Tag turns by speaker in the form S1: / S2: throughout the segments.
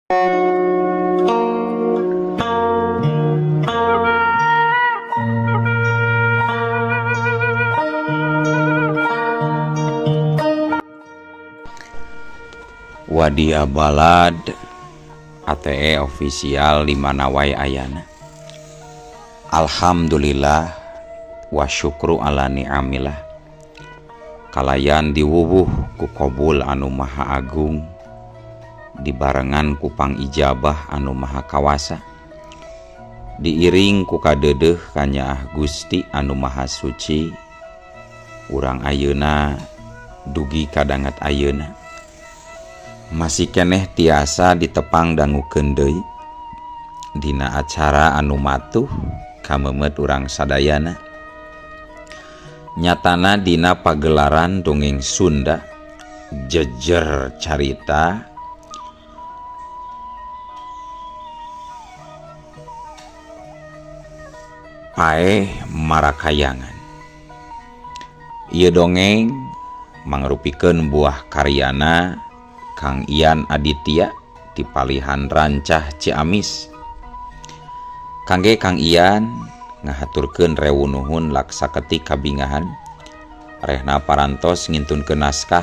S1: Wadia Balad ATE official di mana wae ayana. Alhamdulillah wa syukru ala ni'amillah. Kalayan diwuwuh ku qabul anu maha agung, dibarengan ku pangijabah anu maha kawasa, diiring ku kadeudeuh kanyaah Gusti anu maha suci. Urang ayeuna dugi kadanget ayeuna masih keneh tiasa ditepang dangukeun deui dina acara anu matuh kamemet urang sadayana. Nyatana dina pagelaran dongeng Sunda jejer carita Paeh Marakayangan. Ieu dongeng mangrupikeun buah karyana Kang Ian Aditya di Palihan Rancah Ciamis. Kangge Kang Ian ngahaturkeun rewu nuhun laksa ketik kabingahan rehna parantos ngintunkeun naskah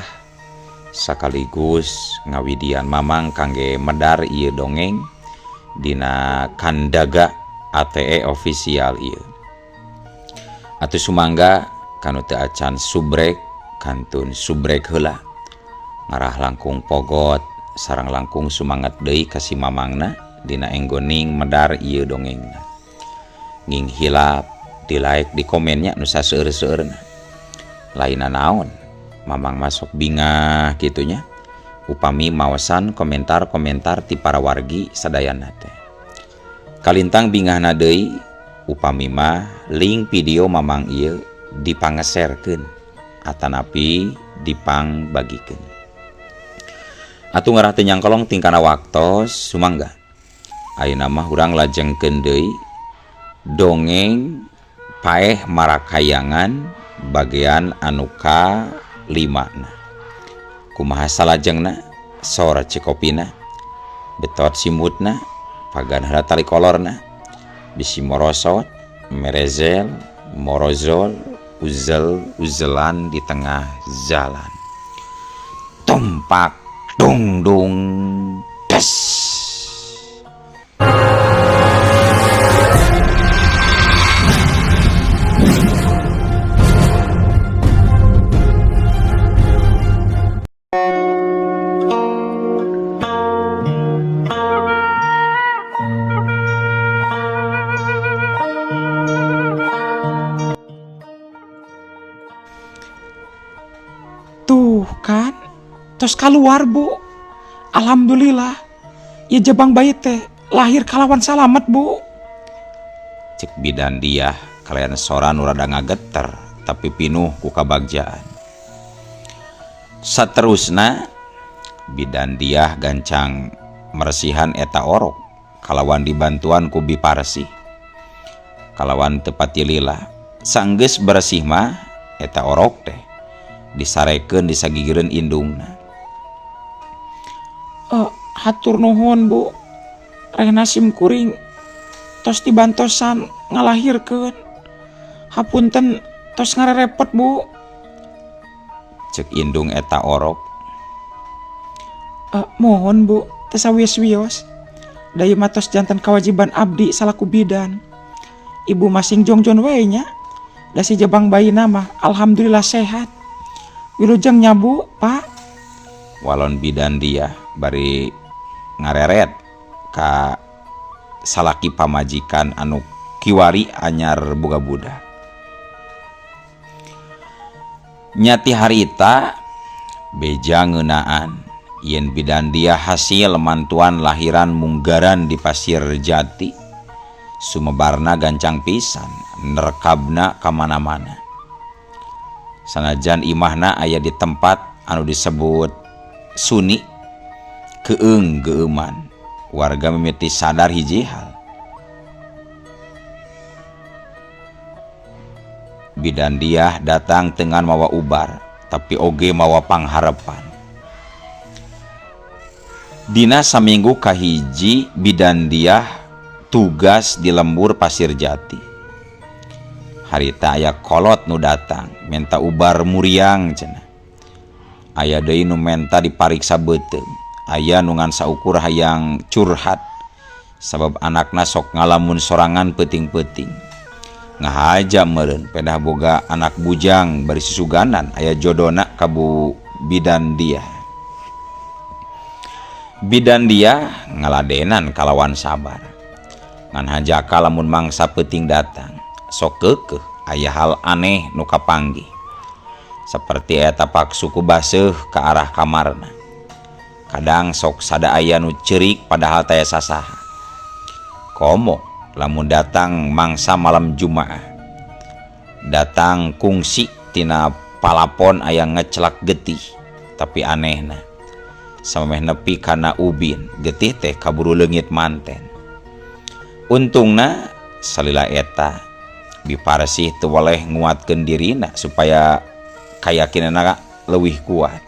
S1: sakaligus ngawidian mamang kangge medar ieu dongeng dina Kandaga ATE official ieu. Atuh sumangga kanu teu acan subrek kantun subrek heula. Ngarah langkung pogot sareng langkung sumanget deui ka si mamangna dina enggoning medar ieu dongengna. Nging hilap di like di komennya nu saseueur-seueurna. Lainna naon mamang masuk bingah kitunya upami maosan komentar-komentar ti para wargi sadayana teh. Kalintang bingahna deui upami mah link video mamang ieu dipangeserkeun atanapi dipangbagikeun. Atuh ngarah teu nyangkolong tingkana waktos sumangga. Ayeuna mah urang lajengkeun deui dongeng Paeh Marakayangan bagian anu ka-5. Kumaha salajengna sora cikopina betot simutna pagan heula tali kolorna bisi morosot merezel morozol uzel uzelan di tengah jalan tumpak dung dung des.
S2: Tuh kan, tos keluar bu. Alhamdulillah, ya jabang bayi teh lahir kalawan salamet bu.
S1: Cek bidan dia kalian sora nu rada ngageter tapi pinuh ku kabagjaan. Saterusna bidan dia gancang meresihan eta orok kalawan dibantuan ku biparsih. Kalawan tepati lila sanggeus bersih mah eta orok teh disarekeun disagigireun indungna.
S2: Hatur nuhun bu, rehna sim kuring tos dibantosan ngalahirkeun. Hapunten tos ngarerepot bu.
S1: Cek indung eta orok.
S2: Mohon bu, teu sawios-wios. Da ieu mah tos janten kewajiban abdi salaku bidan. Ibu masing jongjon we nya. Da si jabang bayina mah alhamdulillah sehat. Wilujeng nya bu, pak.
S1: Walon bidan dia bari ngareret ka salaki pamajikan anu kiwari anyar boga budak. Nyati harita beja ngeunaan yen bidan dia hasil mantuan lahiran munggaran di Pasir Jati sumebarna gancang pisan nerekabna ka mana-mana. Sanajan imahna aya di tempat anu disebut Suni keung geuman warga mimiti sadar hiji hal. Bidan diah datang dengan mawa ubar tapi oge mawa pangharepan. Dina saminggu kahiji bidan Diah tugas di lembur Pasir Jati. Harita aya kolot nu datang menta ubar muriang cenah. Aya deui nu menta dipariksa beuteung. Aya nu ngan saukur hayang curhat sabab anakna sok ngalamun sorangan peuting-peuting. Ngahaja meureun pedah boga anak bujang bari susuganan aya jodona ka bu bidan Diah. Bidan Diah ngaladenan kalawan sabar. Ngan hanjaka lamun mangsa peuting datang, sok keukeuh aya hal aneh nu kapanggih. Seperti aya tapak suku baseuh ka arah kamarna. Kadang sok sada aya nu ceurik padahal taya sasaha. Komo lamun datang mangsa malam Jumaah. Datang kungsi tina palapon aya ngecelak getih, tapi anehna samemeh nepi kana ubin, getih teh kaburu leungit manten. Untungna salila eta Biparsih teu weleh nguatkeun dirina supaya kayakinanna leuwih kuat.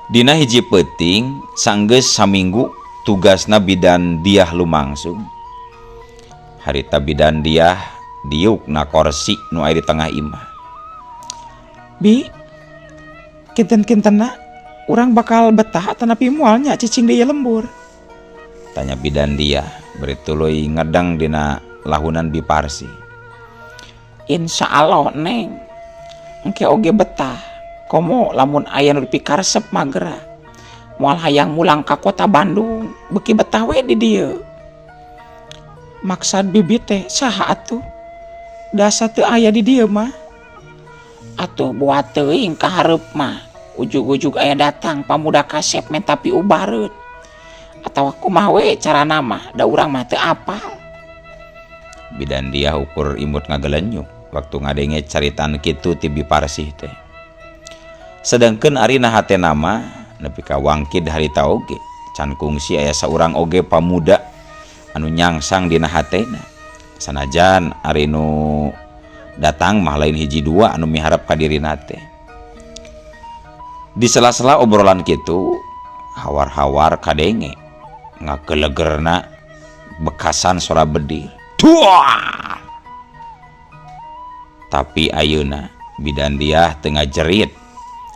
S1: Dina hiji peuting sanggeus saminggu tugasna bidan Diah lumangsung. Harita bidan Diah diuk na korsi nu aya di tengah imah.
S2: Bi, kinten-kintenna urang bakal betah atanapi moal nya cicing di ieu lembur?
S1: Tanya bidan Diah bari tuluy ngedeng dina lahunan Biparsi.
S2: Insya Allah neng, engke oge betah. Komo lamun aya nu dipikaresep mah geura. Moal hayang mulang ka kota Bandung, beuki betah we di dieu. Maksad bibi teh saha atuh? Dasa teu aya di dieu mah. Atuh buat teuing ka hareup mah. Ujug-ujug aya datang pamuda kasep menta piubareut. Atawa kumaha we carana mah, da urang mah teu apal.
S1: Bidan Diah ukur imut ngagelenyuk waktu ngadenge caritaan kitu ti Biparsih teh. Sedangkeun ari na hatena mah nepi ka wangkid harita oge can kungsi aya saurang oge pamuda anu nyangsang dina hatena. Sanajan ari nu datang mah lain hiji dua anu miharep ka dirina teh. Di sela-sela obrolan kitu hawar-hawar kadenge ngakelegerna bekasan sora bedil. Duah! Tapi ayeuna bidan Diah teu ngajerit,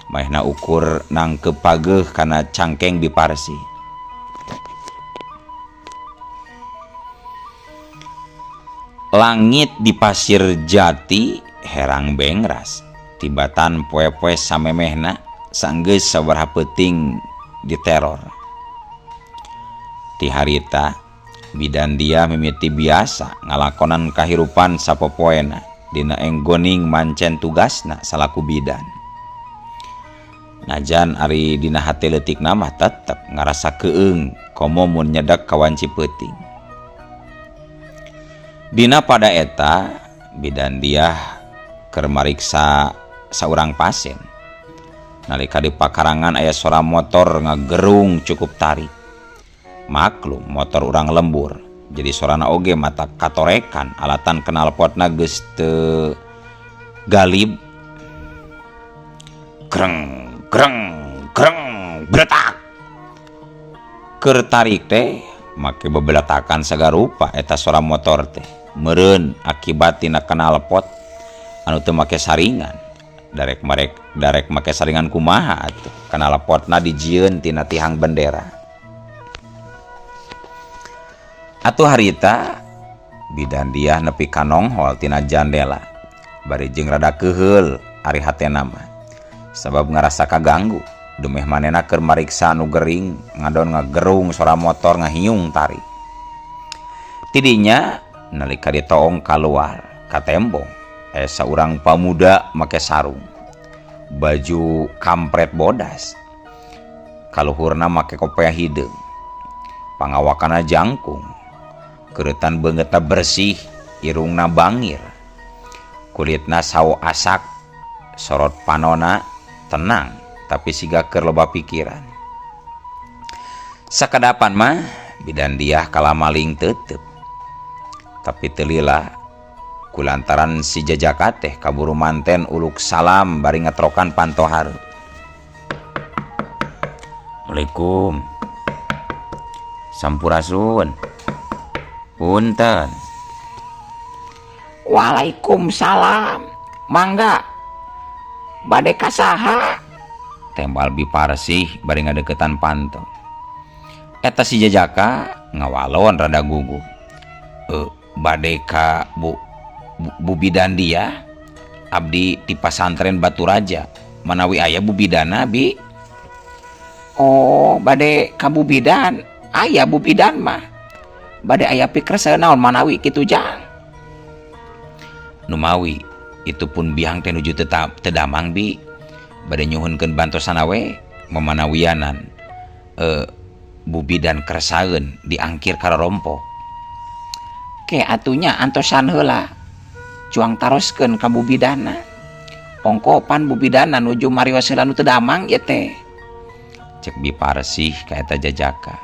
S1: maehna ukur nangkep pageuh kana cangkeng Biparsi. Langit di Pasir Jati herang bengras, tibatan poe-poe samemehna sanggeus sabaraha peuting diteror. Ti harita bidan Diah mimiti biasa ngalakonan kahirupan sapopoena dina enggoning mancen tugasna salaku bidan. Najan ari dina hate leutikna mah tetep ngarasa keung komo mun nyedek ka wanci peuting. Dina pada eta bidan Diah keur mariksa saurang pasien. Nalika di pakarangan aya sora motor ngagerung cukup tarik. Maklum motor urang lembur, jadi sorana oge mata katorekan alatan knalpotna geus teu galib. Greng greng greng bretak. Keur tarik teh make bebelatakan sagarupa eta sora motor teh. Meureun akibat tina knalpot anu teu make saringan. Darek marek darek make saringan kumaha atuh knalpotna dijieun tina tihang bendera. Atuh harita bidan Diah nepi ka nonghol tina jandela bari jeung rada keuheul ari hatena mah sabab ngarasa kaganggu dumeh manehna keur mariksa nu gering ngadon ngagerung sora motor ngahiung tarik. Tidinya nalika ditoong kaluar ka tembong aya saurang pamuda make sarung baju kampret bodas kaluhurna make kopeah hideung pangawakana jangkung keretan beungeutna bersih irungna bangir kulitna sawo asak sorot panona tenang tapi siga keur loba pikiran. Sakadapan mah bidan Diah kalamaling tetep tapi teu lila kulantaran si jajaka teh kaburu manten uluk salam bari ngetrokan panto hareup. Assalamualaikum. Sampurasun. Punten.
S2: Waalaikumsalam. Mangga. Bade ka saha?
S1: Tembal Bi Parsih bari ngadeukeutan panto. Eta si jajaka ngawalon rada gugup. Bade ka Bu Bidan Diah, abdi ti Pasantren Baturaja. Manawi aya Bu Bidana, Bi?
S2: Oh, bade ka Bu Bidan. Aya Bu Bidan mah. Bade aya pikersa naon manawi kitu, Jang?
S1: Numawi itu pun biang teh nuju tetap teu damang, Bi. Bade nyuhunkeun bantosana we mamanawianan. Bu Bidan kersaeun diangkir ka rorompok.
S2: Ke atuh nya antosan heula. Cuang taroskeun ka Bu Bidana. Ongkopan Bu Bidana nuju marios heula nu teu damang ieu teh.
S1: Cek Bi Parsih ka eta jajaka.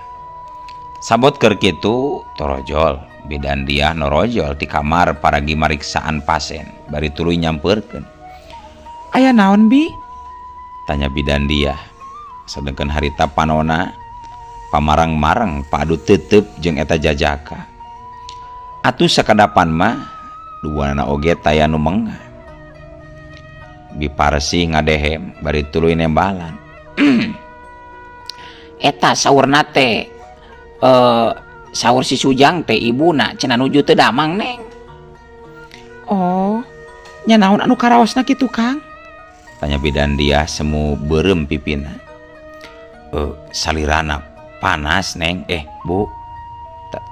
S1: Sabot keur kitu torojol Bidan Diah norojol ti kamar paragi mariksaan pasien bari tuluy nyampeurkeun.
S2: Aya naon, Bi?
S1: Tanya Bidan Diah. Sedengkeun harita panona pamarang-marang padu tetep jeung eta jajaka. Atuh sakadapan mah duanana oge taya nu mengah. Bi Parsih ngadehem bari tuluy nembalan.
S2: Eta saurna teh saur si Sujang teh ibuna cenah nuju teu damang, Neng. Oh, nya naon anu karaosna kitu, Kang?
S1: Tanya Bidan Diah semu beureum pipina. Salirana panas, Neng. Bu.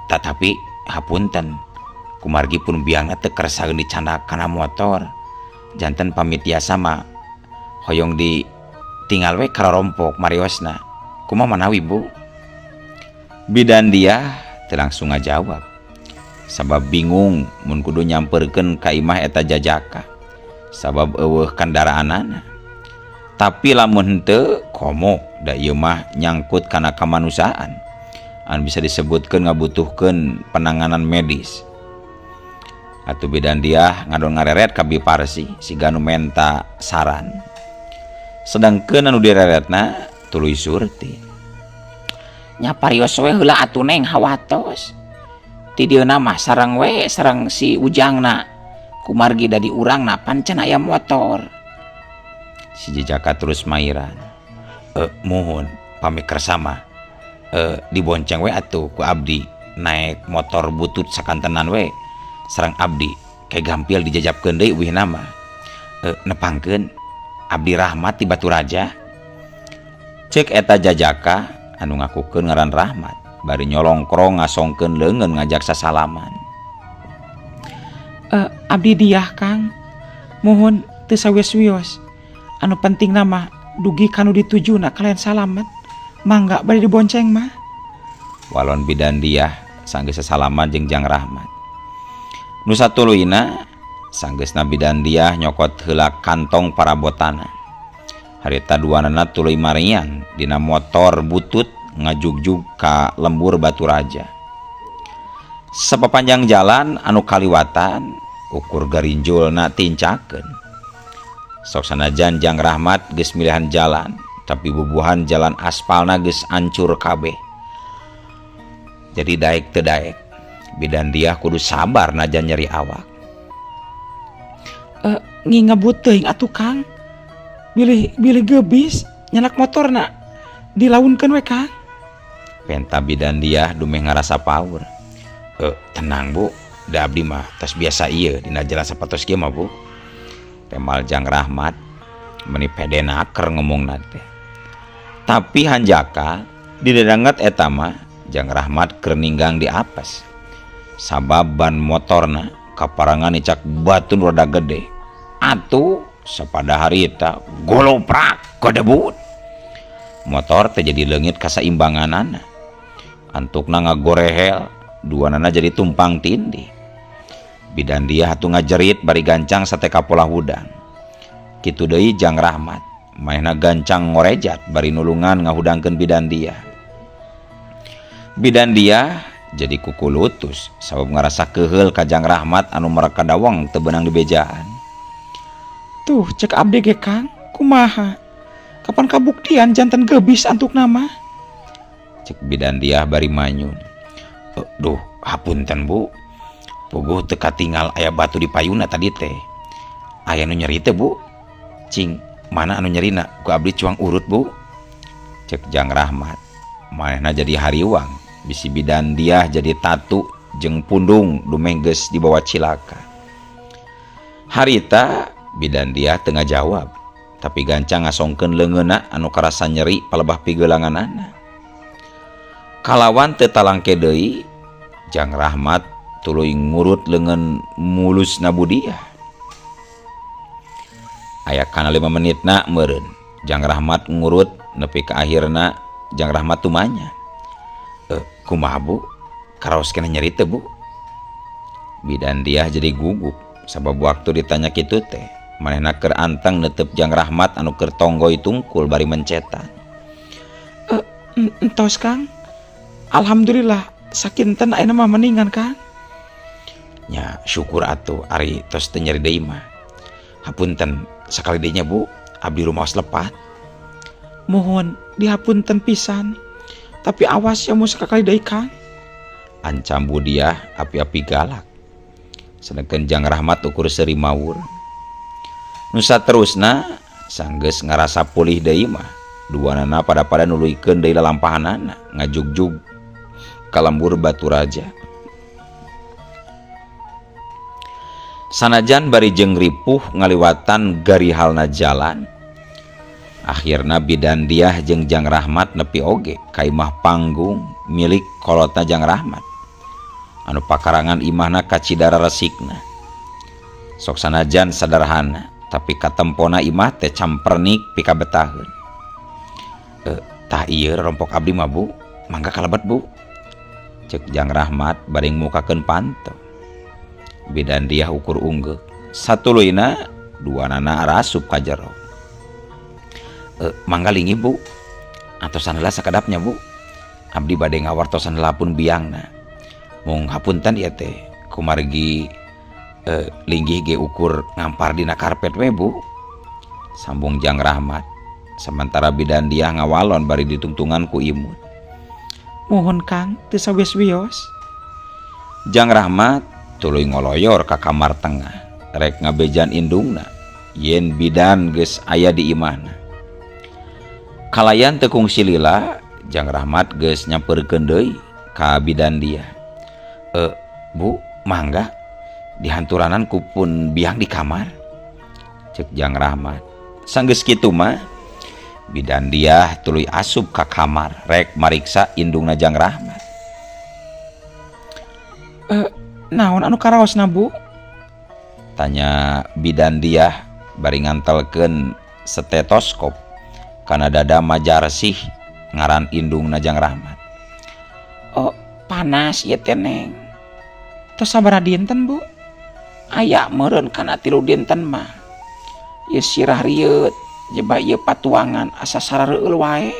S1: Tetapi hapunten. Kumargi pun biangna teu kersaeun dicandak kana motor. Janten pamit tiasa mah hoyong di tinggal we karompok mariosna. Kumaha manawi, Bu? Bidan Diah teu langsung ngajawab. Sabab bingung mun kudu nyamperkeun ka imah eta jajaka. Sabab eueuh kandaraanana. Tapi lamun henteu komo da ieu mah nyangkut kana kamanusiaan. Anu bisa disebutkeun ngabutuhkeun penanganan medis. Atuh Bidan Diah ngadon ngareret ka Bi Parsih siga nu menta saran. Sedangkeun anu direretna tuluy Surti.
S2: Nya parios we heula atuh, Neng, hawatos. Ti dieuna mah sareng we sareng si Ujangna. Kumargi da di urangna pancen aya motor.
S1: Si jejaka terus mairan. Muhun pami kersa mah dibonceng we atuh ku abdi naik motor butut sakantenan we sareng abdi ke gampil dijajapkeun deui uih nama. Nepangkeun abdi Rahmat di Baturaja. Cek eta jajaka anu ngakukeun ngaran Rahmat bari nyolongkrong ngasongkeun leungeun ngajak sasalaman.
S2: Abdi Diah, Kang. Muhun teu sawios-wios. Anu penting nama dugi kanu ditujuna kalian salamet. Mangga bade dibonceng mah.
S1: Walon Bidan Diah sanggeus sasalaman jeung Jang Rahmat. Nu satuluyna sanggeusna Bidan Diah nyokot heula kantong parabotana. Harita duanana tuluy mariang dina motor butut ngajugjug ka lembur Baturaja. Sapapanjang jalan anu kaliwatan ukur garinjulna tincakeun. Sok sanajan Jang Rahmat geus milihan jalan, tapi bubuhan jalan aspalna geus ancur kabeh. Jadi daek teu daek, Bidan Diah kudu sabar najan nyeri awak.
S2: Ngingebut teuing atuh, Kang. Bilih bilih gebis nyenak motorna dilaunkeun we, Kang.
S1: Penta Bidan Diah dumeh ngarasa paur. Tenang, Bu, da abdi mah tos biasa ieu dina jalan sapatos kieu mah, Bu. Temal Jang Rahmat meni pede naker ngomongna teh. Tapi hanjaka didedanget eta mah Jang Rahmat keur ninggang di apes. Sabab ban motorna kaparangan nicak batu nu rada gede. Atuh sapada harita goloprak kedebut. Motor teh jadi leungit kasaimbanganana. Antukna ngagorehel, duanana jadi tumpang tindih. Bidan Diah atuh ngajerit bari gancang sateka pola hudang. Kitu deui Jang Rahmat, manehna gancang ngorejat bari nulungan ngahudangkeun Bidan Diah. Bidan Diah jadi kukulutus sabab ngarasa keheul ka Jang Rahmat anu mereka dawang teu beunang dibejaan.
S2: Tuh cek abdi ge, Kang, kumaha? Kapan kabuktian janten gebis antukna mah?
S1: Cek bidan Diah bari manyun. Duh, hapunten Bu. Puguh teu katingal aya batu di payuna tadi teh. Aya nu nyeri teh Bu? Cing, mana anu nyerina? Ku abdi cuang urut Bu. Cek Jang Rahmat. Manehna jadi hariwang, bisi bidan Diah jadi tatu jeung pundung dumeh geus dibawa cilaka. Harita bidan Diah teu ngajawab, tapi gancang ngasongkeun leungeunna anu karasa nyeri palebah pigelanganana. Kalawan teu talangke deui, Jang Rahmat tuluy ngurut leungeun mulusna Bu Diah. Aya kana 5 menitna meureun, Jang Rahmat ngurut nepi ka akhirna Jang Rahmat tumanya. Kumaha Bu? Karaos keneh nyeri teu Bu? Bidan Diah jadi gugup sabab waktu ditanya kitu teh manehna keur anteng neuteup Jang Rahmat anu keur tonggoy tungkul bari mencetan.
S2: Entos Kang. Alhamdulillah sakinten ayeuna mah mendingan Kang.
S1: Nya syukur atuh ari tos teu nyeri deui mah. Hapunten sakali deui nya Bu, abdi rumaos lepat.
S2: Mohon dihapunten pisan. Tapi awas ya mun sakali deui Kang.
S1: Ancam Bu Diah api-api galak. Sedengkeun Jang Rahmat ukur seuri mawur. Nu saterusna sanggeus ngarasa pulih deui mah duanana pada-pada nuluykeun deui lalampahanana ngajugjug ka lembur Batu Raja. Sanajan bari jeung ripuh ngaliwatan garihalna jalan, akhirna bidan Diah jeung Jang Rahmat nepi oge ka imah panggung milik kolotna Jang Rahmat anu pakarangan imahna kacidara resikna. Sok sanajan sederhana tapi katempona imah teh campernik pikabetaheun. Tah ieu rompok abdi mah Bu, mangga kalebet Bu. Cek Jang Rahmat bari mukakeun panto. Bidan Diah ukur unggeuk. Satuluyna duanana arasup ka jero. Mangga linggih Bu. Atosan heula sakedapnya Bu. Abdi bade ngawartosan heula pun biangna. Mung hapunten ieu teh kumargi linggih ge ukur ngampar dina karpet we Bu. Sambung Jang Rahmat. Sementara bidan Diah ngawalon bari ditungtungan ku imut.
S2: Mohon Kang, teu sawios-wios.
S1: Jang Rahmat tuluy ngoloyor ka kamar tengah rek ngabejan indungna yen bidan geus aya di imahna. Kalayan teu kungsi lila, Jang Rahmat geus nyamperkeun deui ka bidan Diah. Bu, mangga dihanturanan ku pun biang di kamar. Cek Jang Rahmat. Sanggeus kitu mah bidan Diah tuluy asup ka kamar rek mariksa indungna Jang Rahmat.
S2: Naon anu karaosna Bu?
S1: Tanya bidan Diah bari ngantelkeun stetoskop kana dada Majarsih ngaran indungna Jang Rahmat.
S2: Oh, panas ieu teh Neng. Tos sabaraha dinten Bu? Aya meureun kana 3 dinten mah. Ieu sirah rieut, jeba ieu patuangan asa sarareueul wae.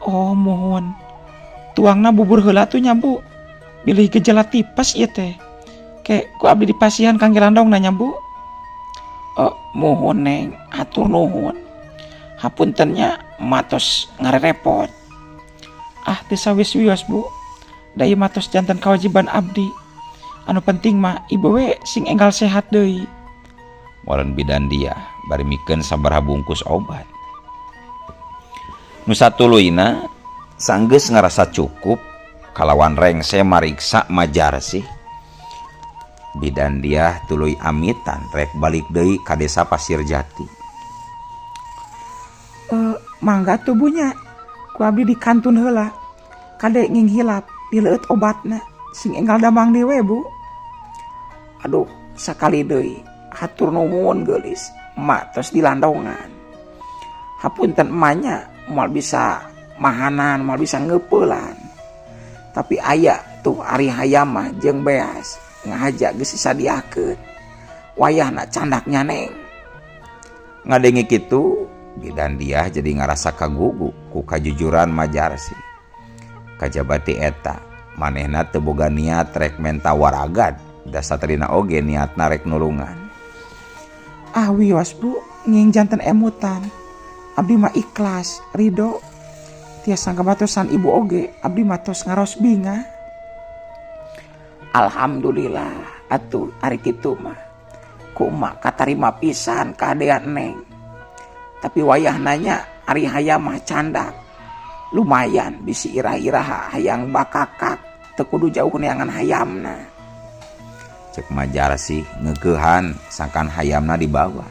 S2: Oh, mohon. Tuangna bubur heula tuh nya Bu. Bilih gejala tipes ieu teh. Ke ku abdi dipasihan kangge landongna nya Bu. Oh, mohon Neng, atur nuhun. Hapunten nya matos ngarerepot. Ah, teu sawios-wios Bu. Da ieu matos janten kewajiban abdi. Anu penting mah ibu we sing enggal sehat deui.
S1: Moren bidan Diah bari mikeun sabaraha bungkus obat. Nu satuluyna sanggeus ngarasa cukup kalawan rengse mariksa Majarsih. Bidan Diah tuluy amitan rek balik deui ka desa Pasir Jati.
S2: Mangga tubuhnya ku abdi dikantun heula. Kade nginghilap dileueut obatna sing enggal damang deui we Bu. Aduh, sakali deui hatur nuhun geulis, emak tos dilandongan. Hapunten emaknya moal bisa mahanan, moal bisa ngeupelan. Tapi aya tuh ari hayam mah jeung beas ngahaja geus disadiakeun. Wayahna candak nya Neng.
S1: Ngadenge kitu, bidan Diah jadi ngarasa kagugu ku kajujuran Majarsih. Kajabati eta manehna teu boga niat rek menta waragad, da saterina oge niatna rek nulungan.
S2: Ah wios Bu, nging janten emutan. Abdi mah ikhlas, ridho. Tiasa ngabantosan ibu oge abdi mah tos ngaraos bingah. Alhamdulillah atuh ari kitu mah. Ku emak katarima pisan kahadean Neng. Tapi wayah nanya ari hayam mah candak. Lumayan bisi irah-iraha hayang bakakak teu kudu jauh neangan hayamna.
S1: Cek Majarsih ngeukehan sangkan hayamna dibawa.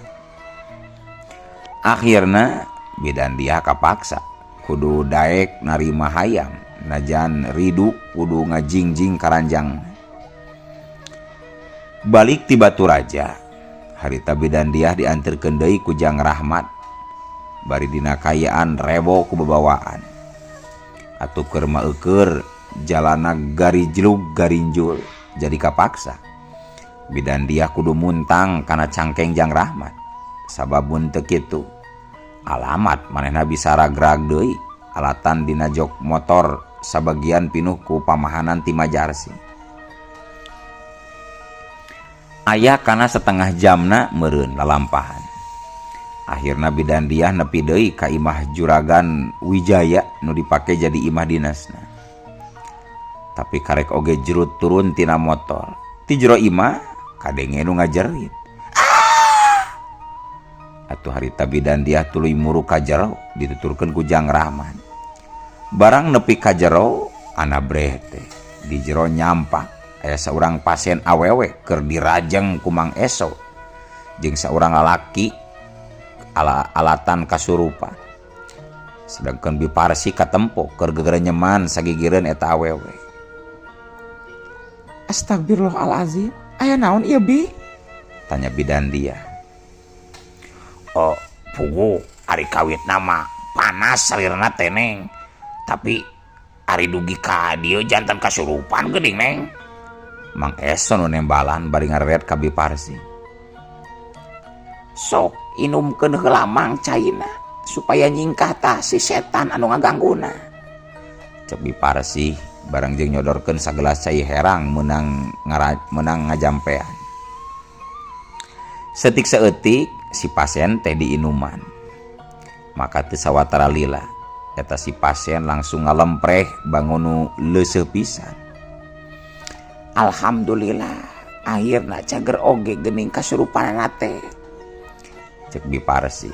S1: Akhirna bidan dia kapaksa kudu daek narima hayam najan ridu kudu ngajingjing karanjang. Balik ti Baturaja, harita bidan Diah dianterkeun deui ku Jang Rahmat bari dina kayaan rebo ku bebawaan. Atuh keur maeukeun jalana garijlug garinjul jadi kapaksa. Bidan Diah kudu muntang kana cangkeng Jang Rahmat. Sabab mun teu kitu alamat manehna bisa ragrag deui alatan dina jok motor sabagian pinuh ku pamahanan ti Majarsi. Aya kana setengah jamna meureun lalampahan. Akhirna bidan Diah nepi deui ka imah Juragan Wijaya nu dipake jadi imah dinasna. Tapi karek oge jerut turun tina motor. Ti jero imah kadenge nu ngajerit. Ah! Atuh harita bidan Diah tuluy muru ka jero dituturkeun ku Jang Rahman. Barang nepi ka jero anabreh teh di jero nyampak aya saurang pasien awewe keur dirajeng ku Mang Eso jeung saurang lalaki ala alatan kasurupan. Sedangkan Bi Parsi katempo keur gegerenyeman sagigireun eta awewe.
S2: Astagfirullahalazim, aya naon ieu Bi?
S1: Tanya bidan Diah. Oh, pugu ari kawit nama panas salirana teh Neng. Tapi ari dugi ka dieu jantan kasurupan geuning Neng. Mang Eso nu nembalan bari ngareret ka Bi Parsi.
S2: Sok inumkeun heula Mang caina supaya nyingkah tah si setan anu ngagangguna.
S1: Cek Bi Parsi barang jeung nyodorkeun sagelas cai herang meunang ngajampean. Setik saeutik si pasien teh diinuman. Maka teu sawatara lila eta si pasien langsung ngalempreh bangun leuseuh pisan.
S2: Alhamdulillah akhirna cager oge geuning kasurupanana teh.
S1: Cek Bi Parsi.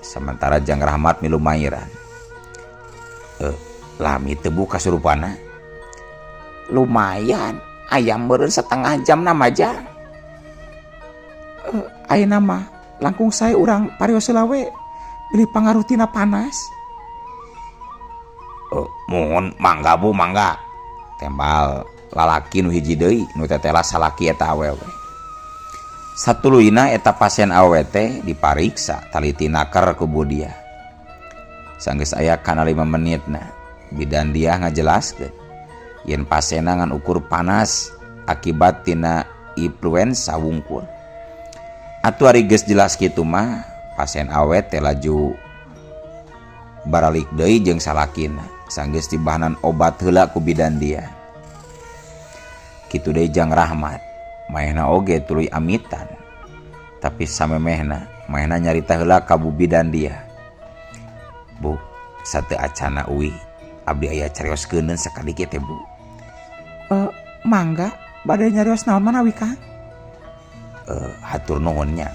S1: Sementara Jang Rahmat milu mairan. Lami teu bu kasurupana?
S2: Lumayan, ayam meureun setengah jam nama aja. Ayeuna mah langkung sae urang parios heula we bilih pangaruh tina panas.
S1: Mohon mangga bu mangga. Tembal lalaki nu hiji deui nu tetela salaki eta awewe. Satuluyna eta pasien awewe teh dipariksa taliti naker ku bu Diah. Sanggeus aya kana 5 menitna bidan Diah ngajelaskeun yen pasienna ngan ukur panas akibat tina influenza wungkul. Atuh ari geus jelas kitu mah pasien awewe teh laju baralik deui jeung salakina sanggeus dibahanan obat heula ku bidan Diah. Kitu deui Jang Rahmat maehna oge tuluy amitan. Tapi samemehna maehna nyarita heula ka bu bidan Diah. Bu, sateu acana uih abdi aya carioskeun sakadikit teh bu.
S2: Mangga bade nyarios naon manawi Kang?
S1: Hatur nuhun nya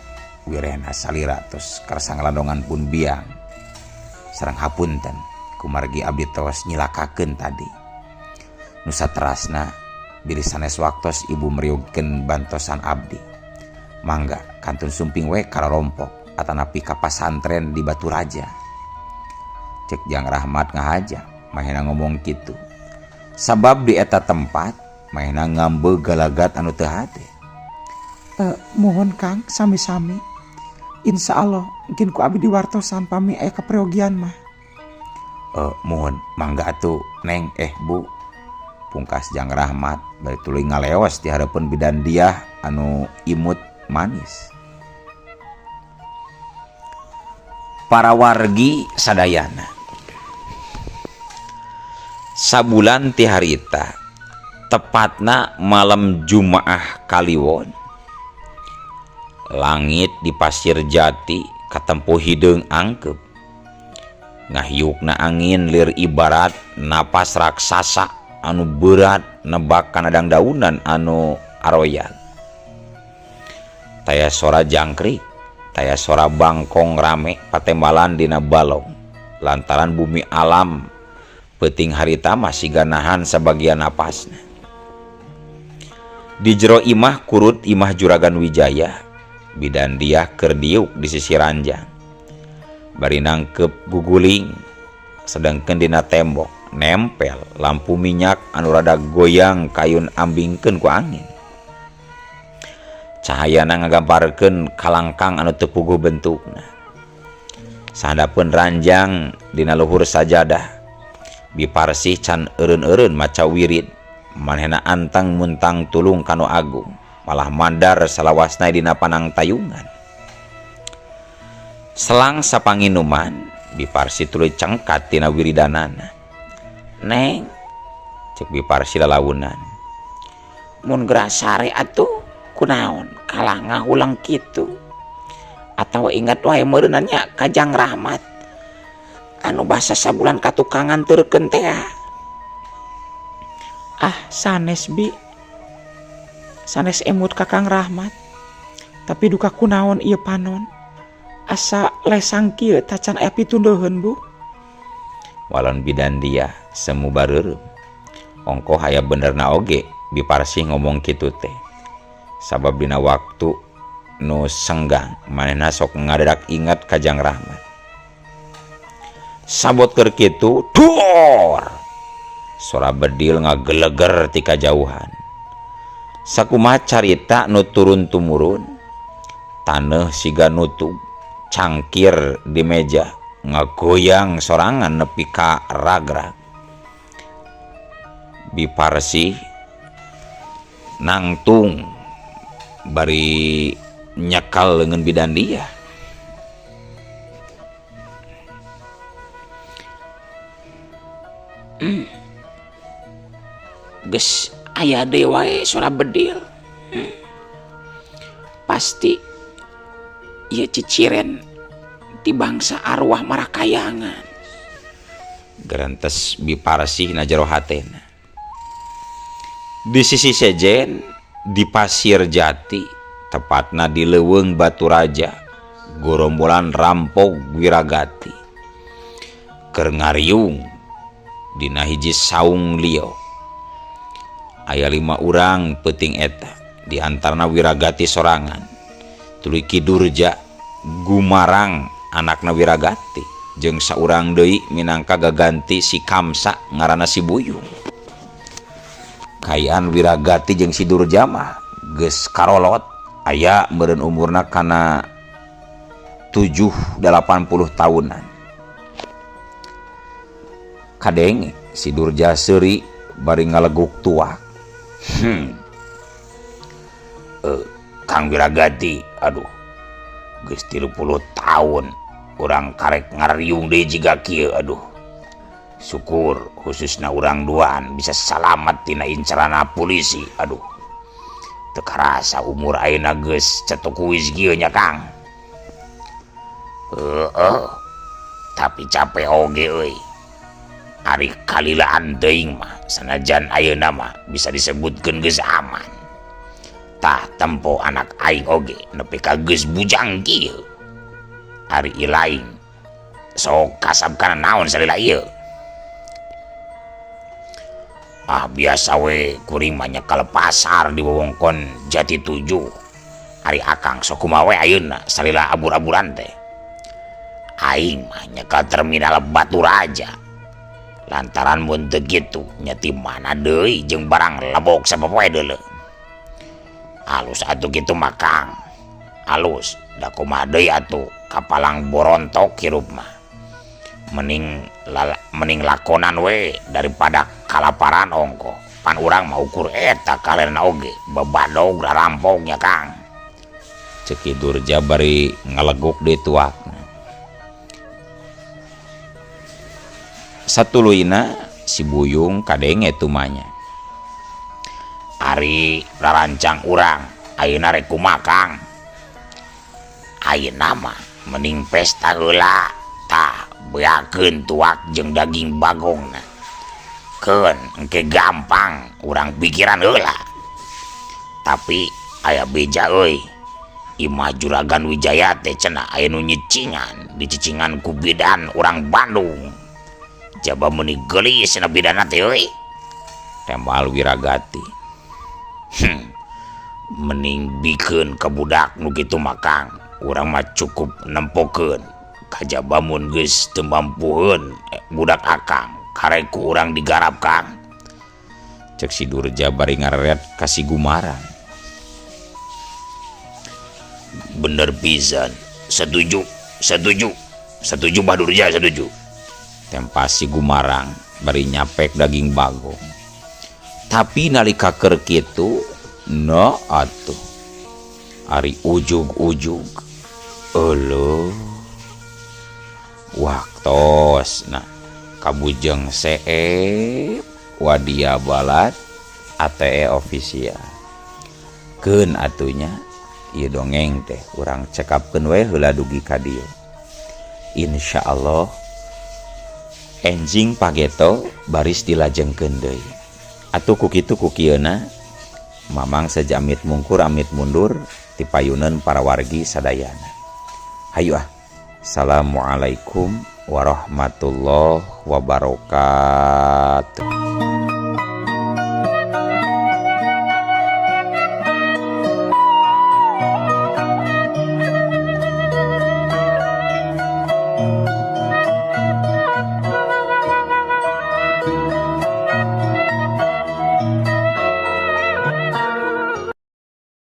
S1: wirehna salira tos karsa ngalandongan pun biang. Sareng hapunten kumargi abdi tos nyilakakeun tadi. Nu saterasna bilih sanes waktos ibu meriogkeun bantosan abdi. Mangga kantun sumping we kararompok atanapi ka pasantren di Baturaja. Cek Jang Rahmat ngahaja mahena ngomong kitu. Sabab di eta tempat mahena ngambe galagat anu teu hate.
S2: Mohon Kang sami-sami. Insya Allah mungkin ku abdi diwartosan pami aya kaperyogian mah.
S1: Mohon mangga atuh Neng Bu. Pungkas Jang Rahmat bari tuluy ngaleos di hareupeun bidan Diah anu imut manis. Para wargi sadayana. Sabulan ti harita tepatna malam Jumaah Kaliwon. Langit di Pasir Jati katempuh hideung angkep. Ngahiukna angin lir ibarat napas raksasa anu berat nebak kana dangdaunan anu aroyag. Taya sora jangkrik, taya sora bangkong rame patembalan dina balong. Lantaran bumi alam peuting harita mah siga nahan sabagian napasna. Di jero imah kurut imah Juragan Wijaya, bidan Diah keur diuk di sisi ranjang. Bari nangkep guguling, sedangkeun dina tembok nempel lampu minyak anu rada goyang kayun ambingkeun ku angin. Cahayana ngagambarkeun kalangkang anu teu puguh bentukna. Sahandapeun ranjang dina luhur sajadah, Biparsih can eureun-eureun maca wirid, manehna antang muntang tulung ka nu agung, malah mandar salawasna dina panangtayungan. Selang sapanginuman, Biparsi tuluy cengkat tina wiridanana. Neng, cek Biparsi lalaunan.
S2: Mun geura sare atuh kunaon kalah ngahulang kitu. Atawa ingat wae meureunna nya ka Jang Rahmat. Anu basa sabulan katukangan teurekeun teh. Ah, sanes bi. Sanes emut ka Kang Rahmat. Tapi duka kunaon ieu panon. Asa lesang kieu tacan aya pitundeuheun, Bu.
S1: Walon bidan Diah semu bareureum. Ongkoh aya benerna oge Biparsih ngomong kitu teh. Sabab dina waktu nu senggang manehna sok ngadadak ingat ka Jang Rahmat. Sabot keur kitu, dor! Sora bedil ngageleger ti kajauhan. Sakumaha carita nu turun tumurun, taneuh siga nutug, cangkir di meja ngagoyang sorangan nepi ka ragrag. Biparsih nangtung bari nyekal leungeun bidan Diah.
S2: Geus aya deui wae sora bedil. Pasti ieu ciciren ti bangsa arwah marakayangan.
S1: Gerentes Biparsih na jero hatena. Di sisi sejen di Pasir Jati, tepatna di Leuweung Batu Raja, gorombolan rampog Wiragati keur ngariung dina hiji saung lieu. Aya 5 urang peuting eta, di antarana Wiragati sorangan, tuluy Ki Durja Gumarang anakna Wiragati, jeung saurang deui minangka gaganti si Kamsa ngaranna si Buyung. Kaayaan Wiragati jeung si Durja mah geus karolot, aya meureun umurna kana 7-80 tahunan. Kadenge si Durja seuri bari ngaleguk tuak. Kang Wiragati, aduh, geus 30 tahun urang karek ngariung deui jiga kieu, aduh. Syukur khususna urang duaan bisa salamat tina incarana polisi, aduh. Teu karasa umur ayeuna geus cetuk kuis kieu nya Kang. Heeh. Tapi capek oge euy. Ari kalilaan teuing mah sanajan ayeuna mah bisa disebutkeun geus aman. Tah tempo anak aing oge nepi ka geus bujang kieu. Ari ilaing sok kasab kana naon salila ieu. Ah biasa we kuring mah nyekal pasar di wewengkon Jati 7. Ari akang sok kumaha we ayeuna salila abur-aburan teh. Aing mah nyekal terminal Batu Raja. Lantaran mun teu kitu nya ti mana deui jeung barang lebok sapopoe deuleu. Alus atuh kitu mah Kang. Alus da kumaha deui atuh kapalang borontok hirup mah. Mending lakonan we daripada kalaparan ongkoh. Pan urang mah ukur eta kalerna oge bebadog rarampok nya Kang. Cek Ki Durja bari ngaleguk deui tuakna. Satuluyna si Buyung kadenge tumanya. Ari rarancang urang ayeuna rek kumaha Kang? Ayeuna mah mending pesta heula. Tah Beakeun tuak jeung daging bagongna. Keun engke gampang urang pikiran heula. Tapi aya beja euy. Imah Juragan Wijaya teh cenah aya nu nyicingan, dicicingan ku bidan urang Bandung. Jaba meuni geulis cenah bidanna teh euy. Tembal Wiragati. Mending bikeun ka budak nu kitu mah Kang. Urang mah cukup nempokeun. Kajaba mun geus teu mampueun budak akang, karek ku urang digarap Kang. Cek si Durja bari ngareret ka si Gumarang. Bener pisan. Setuju, setuju. Setuju Bah Durja, setuju. Tempas si Gumarang bari nyapek daging bagong. Tapi nalika keur kitu, no atuh. Ari ujug-ujug. Euleuh. Waktosna kabujeng seep wadia balat ATE official. Keun atunya ieu dongeng teh urang cekapkeun we heula dugi ka dieu. Insyaallah enjing pageto baris dilajengkeun deui. Atuh ku kitu ku kieuna Mamang seja amit mungkur amit mundur ti payuneun para wargi sadayana. Hayu ah. Assalamualaikum warahmatullahi wabarakatuh.